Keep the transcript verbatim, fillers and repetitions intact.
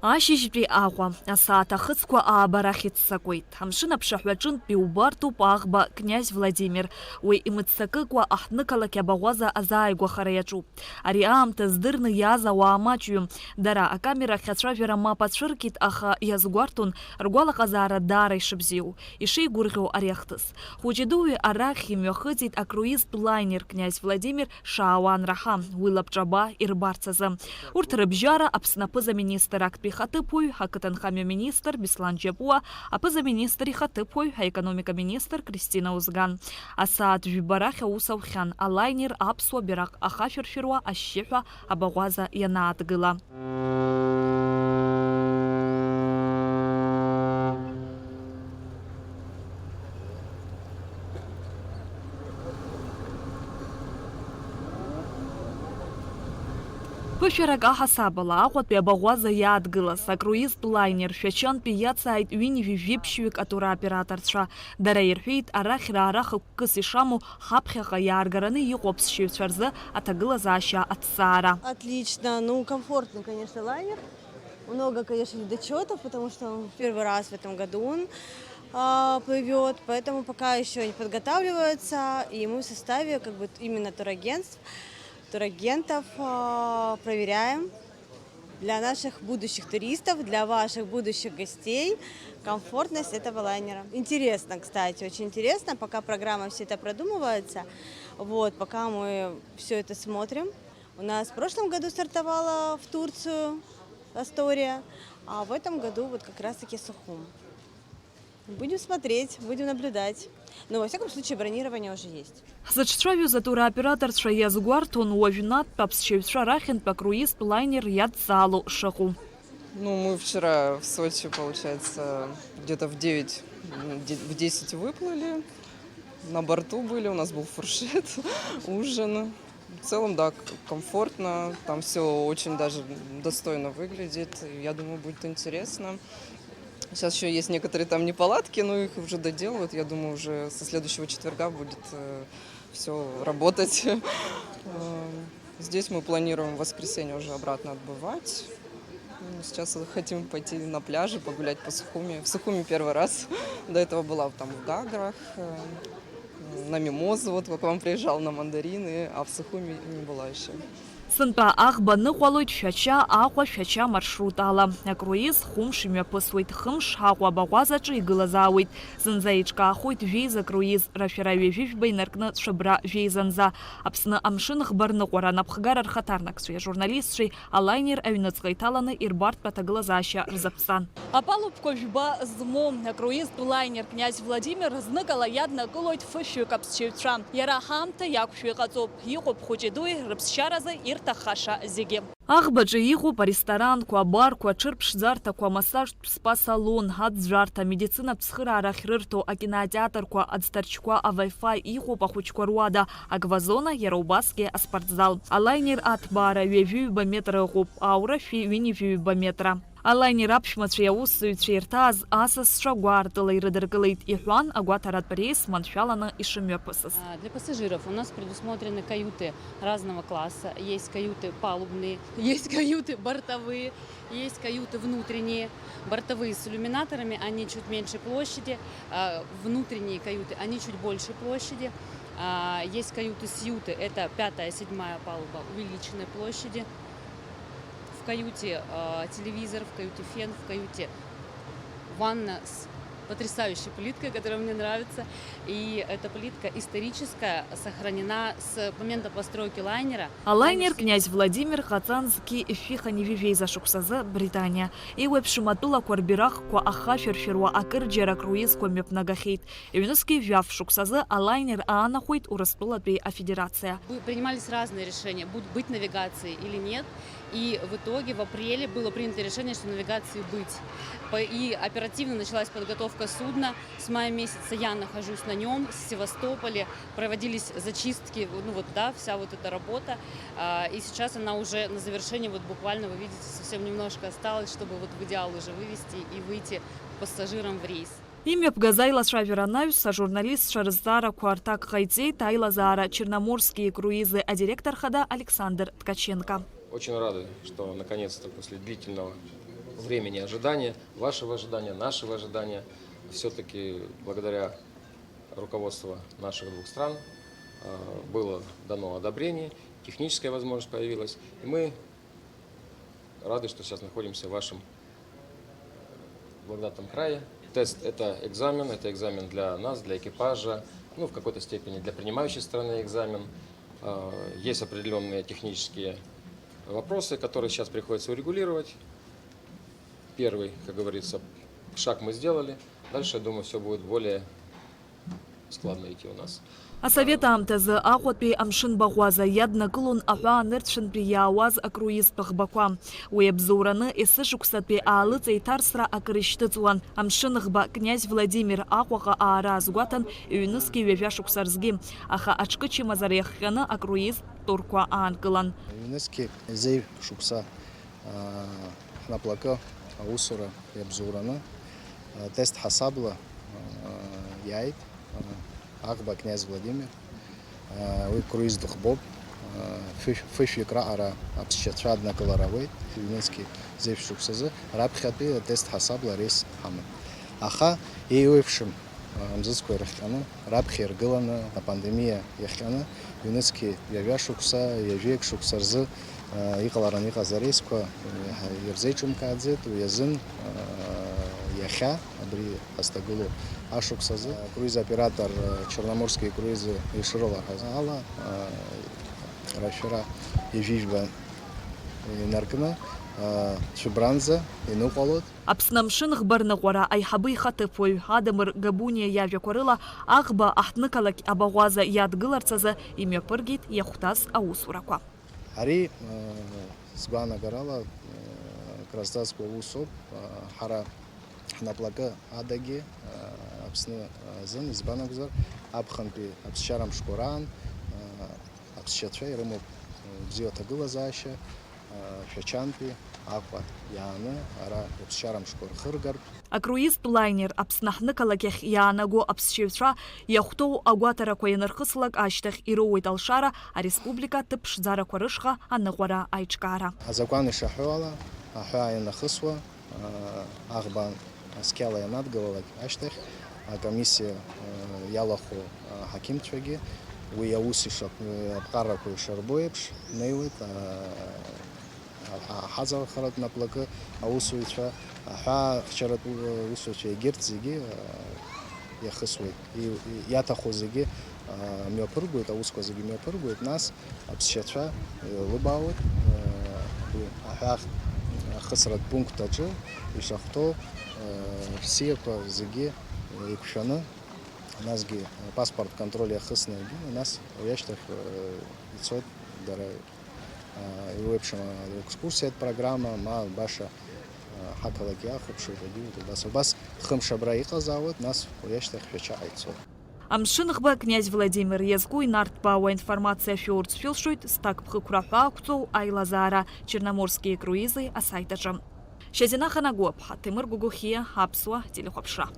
Ашьыжьтәи Аҟәа, асааҭ ахыцқәа ааба рахь иццакуеит. Амшын аԥшаҳәаҿынтә иубартоуп аӷба Князь Владимир. Уи имыццакыкәа аҳҭнықалақь абаӷәаза азааигәахара иаҿуп. Ари аамҭа здырны иааз ауаа маҷҩым. Дара акамера ахь ацәажәара мап ацәыркит, аха иазгәарҭон ргәалаҟазаара даара ишыбзиоу, ишеигәырӷьо ари ахҭыс. Хәыҷи-дуи арахь имҩахыҵит акруизтә лайнер Князь Владимир шаауа анраҳа, уи лабҿаба ирбарц азы. Урҭ рыбжьара Аԥсны аԥыза-министр актәи ихаҭыԥуаҩ, ақыҭанхамҩа министр Беслан Џьапуа, аԥыза-министр ихаҭыԥуаҩ, аекономика министр Кристина Озган. Асааҭ жәба рахь аус аухьан, алайнер аԥсуа бираҟ ахашәыршәыруа ашьшьыҳәа абаӷәаза ианаадгыла. Ԥышәарак аҳасабала Аҟәатәи абаӷәаза иаадгылаз акруизтә лайнер Шәачантәи иацааит ҩынҩажәи жәиԥшьҩык атуроператорцәа. Дара ирҳәеит, арахь раара хықәкыс ишамоу ҳаԥхьаҟа иааргараны иҟоу аԥсшьаҩцәа рзы аҭагылазаашьа аҭҵаара. Отлично, ну, комфортный, конечно, лайнер. Много, конечно, недочётов, потому что он первый раз в этом году он, а, плывёт, поэтому пока ещё не подготавливается, и мы в составе как бы именно турагентств, турагентов, а, проверяем для наших будущих туристов, для ваших будущих гостей комфортность этого лайнера. Интересно, кстати, очень интересно, пока программа вся это продумывается, вот, пока мы все это смотрим. У нас в прошлом году стартовала в Турцию Астория, а в этом году вот как раз-таки Сухум. Будем смотреть, будем наблюдать. Но, во всяком случае, бронирование уже есть. Ҳзыҿцәажәоз атуроператорцәа иазгәарҭон, уажәнатә аԥсшьаҩцәа рахьынтә акруизтә лайнер иадҵаало шыҟоу. Ну, мы вчера в Сочи, получается, где-то в девять, м, де-, в десять выплыли. На борту были, у нас был фуршет, ужин. В целом, да, к-, комфортно, там все очень даже достойно выглядит. Я думаю, будет интересно. Сейчас еще есть некоторые там неполадки, но их уже доделают. Я думаю, уже со следующего четверга будет все работать. Э, Здесь мы планируем в воскресенье уже обратно отбывать. Ну, сейчас хотим пойти на пляже, погулять по Сухуми. В Сухуми первый раз. До этого была там в Гаграх, э, на Мимозу, вот как вам приезжал, на мандарины, а в Сухуми не была еще. Сынтәа аӷба ныҟәалоит Шәача, Аҟәа, Шәача маршрут ала. Акруиз хәымш имҩаԥысуеит, хымш Аҟәа абаӷәазаҿы игылазаауеит. Зынӡа еиҿкаахоит жәеиза круиз, рашәара ҩажәи жәба инаркны цәыббра жәеизанӡа. Аԥсны амшын ӷба рныҟәара анапхгара рхаҭарнакцәеи ажурналистцәеи алайнер аҩныҵҟа иҭаланы ирбартә аҭагылазаашьа рзаԥҵан. Апалубқәа жәба змоу акруизтә лайнер Князь Владимир зныкала иаднакылоит фышәҩык аԥсшьаҩцәа. Иара аҳамҭа иақәшәо иҟаҵоуп, иҟоуп хәыҷи-дуи рыԥсшьаразы ирҭаххаша зегьы. Аӷбаҿы иҟоуп аресторанқәа, абарқәа, аҽырԥшӡарҭақәа, амассажтә спа-салон, аӡәӡәарҭа, амедицинатә цхыраара ахьрырҭо, акинотеатрқәа, аӡҭарчқәа, авай-фаи, иҟоуп ахәыҷқәа руада, аквазона, иара убасгьы аспортзал. Алайнер аҭбаара ҩажәи ҩба метра ыҟоуп, аурашәи ҩынҩажәи ҩба метра. Алайнер аԥшәмацәеи аусзуҩцәеи ирҭааз асасцәа гәаартыла ирыдыркылеит, иҳәан, агәаҭаратә реис маншәаланы ишымҩаԥысыз. А, для пассажиров у нас предусмотрены каюты разного класса. Есть каюты палубные, есть каюты бортовые, есть каюты внутренние. Бортовые с иллюминаторами, они чуть меньше площади. А, внутренние каюты, они чуть больше площади. А, есть каюты с юты, это пятая, седьмая палуба, увеличенной площади. В каюте, а, телевизор, в каюте фен, в каюте ванна с потрясающей плиткой, которая мне нравится. И эта плитка историческая, сохранена с момента постройки лайнера. Алайнер Князь Владимир ҟаҵан зқьи жәшәи хынҩажәи жәеиза шықәсазы Британиа. Еиуеиԥшым атәылақәа рбираҟқәа ахашәыршәыруа акырџьара акруизқәа мҩаԥнагахьеит. Ҩнызқьи жәаф шықәсазы алайнер аанахәеит Урыстәылатәи Афедерациа. Бы-, принимались разные решения, буд-, быть навигацией или нет. И в итоге в апреле было принято решение, что навигации быть. По-, и оперативно началась подготовка судна. С мая месяца я нахожусь на нём, с Севастополя проводились зачистки, ну вот, да, вся вот эта работа. А, и сейчас она уже на завершении, вот буквально, вы видите, совсем немножко осталось, чтобы вот в идеал уже вывести и выйти пассажирам в рейс. Имҩаԥгаз аилацәажәара анаҩс, ажурналистцәа рызҵаарақәа рҭак ҟаиҵеит аилазаара Черноморские круизы адиректор хада Александр Ткаченко. Очень рады, что наконец-то после длительного времени ожидания, вашего ожидания, нашего ожидания. Все-таки благодаря руководству наших двух стран э, было дано одобрение, техническая возможность появилась. И мы рады, что сейчас находимся в вашем благодатном крае. Тест — это экзамен, это экзамен для нас, для экипажа, ну, в какой-то степени для принимающей страны экзамен. Э, Есть определенные технические вопросы, которые сейчас приходится урегулировать. Первый, как говорится, шаг мы сделали. Дальше, я думаю, все будет более складно идти у нас. Асовет аамҭазы Аҟәатәи амшын баӷәаза иаднакылон аҳәаа нырцәынтәи иаауаз акруизтә ӷбақәа. Уи абзоураны есышықәсатәи аалыҵеиҭарсра акыр ишьҭыҵуан. Амшын ӷба Князь Владимир Аҟәаҟа аара азгәаҭан ҩнызқьи ҩажәа шықәса рзгьы, аха аҿкы чымазара иахҟьаны акруизтә турқәа аанкылан. Ҩнызқьи зеижә шықәса Ҳнаплакы аусура иабзоураны, тест ҳасабла иааит аӷба Князь Владимир. Уи круиз дыхбоуп. Фышә-, фышәҩык раҟара аԥсшьацәа аднакылара ауеит, ҩнызқьи зеижә шықәсазы раԥхьатәи атест ҳасабла арейс ҳамоуп. Аха еиуеиԥшым амзызқәа ирыхҟьаны, раԥхьа иргыланы, апандемиа иахҟьаны, ҩнызқьи ҩажәа шықәса, ҩажәеик шықәса рзы, а, иҟаларан иҟаз арейсқәа, а, ирзеиҿымкааӡеит, уи азын, а, иахьа, абри ҳазҭагылоу ашықәс азы, акруиз оператор, а, Черноморские круизы ишрыларҳаз ала, а, рашәара ҩажәижәба инаркны, а, цәыббранӡа иныҟәалоит. Аԥсны амшын ӷба рныҟәара аиҳабы ихаҭыԥуаҩ Адамыр Габуниа иажәақәа рыла, аӷба аҳҭнықалақь абаӷәаза иадгыларц азы имҩаԥыргеит иахәҭаз аусурақәа. Ари, э, сгәаанагарала, э, кразҵазкуа усоуп. Э, ҳара ҳнаплакы адагьы, э, Аԥсны азын, избан акәзар, аԥхынтәи аԥсшьара мшқәа раан, э, аԥсшьацәа ирымоуп, э, бзиа аҭагылазаашьа, Шәачантәи Аҟәа иааны ара аԥсшьара мшқәа рхыргартә. Акруизтә лайнер Аԥсны ҳнықалақь ахь иаанаго аԥсшьаҩцәа иахәҭоу агәаҭарақәа ианырхыслак ашьҭахь ироуеит алшара ареспублика аҭыԥ ԥшӡарақәа рышҟа аныҟәара аиҿкаара. Азакәан ишаҳәо ала, аҳәаа ианахысуа, аӷба асқьала ианадгылалак ашьҭахь, акомиссиа иалахәу аҳақьымцәагьы уи аус ишак-, аԥҟарақәа ишарбо еиԥш, неиуеит, а, аҳәаа ҳаҵахаратә наплакы аусуҩцәа, аҳәаахьчаратә усуцәа, егьырҭ зегьы, а, иахысуеит. И-, и-, иаҭаху зегьы, а, мҩаԥыргоит, аусқәа зегьы мҩаԥыргоит, нас аԥсшьацәа, э, лыбаауеит, э, уи аҳәаахь ахысратә пункт аҿы ишахәҭоу, э, рсиақәа зегьы еиқәшәаны, насгьы апаспорт контроль иахысны егьины, нас уи ашьҭахь, э, ицоит дара, э, еиуеиԥшым аекскурсиатә программа, ма баша, э, ҳақалақь иахәаԥшуеит, егьиуеит убас. Убас хымш абра иҟазаауеит, нас уи ашьҭахь Шәачаҟа ицоит. Амшын ӷба Князь Владимир иазку инарҭбаауа аинформациа шәоурц шәылшоит зҭакԥхықәра ҳәа ақәҵоу аилазаара Черноморские круизы асайт аҿы. Шьазина Ханагәаԥҳа, Ҭемыр Гәыгәхиа, Аԥсуа телехәаԥшра.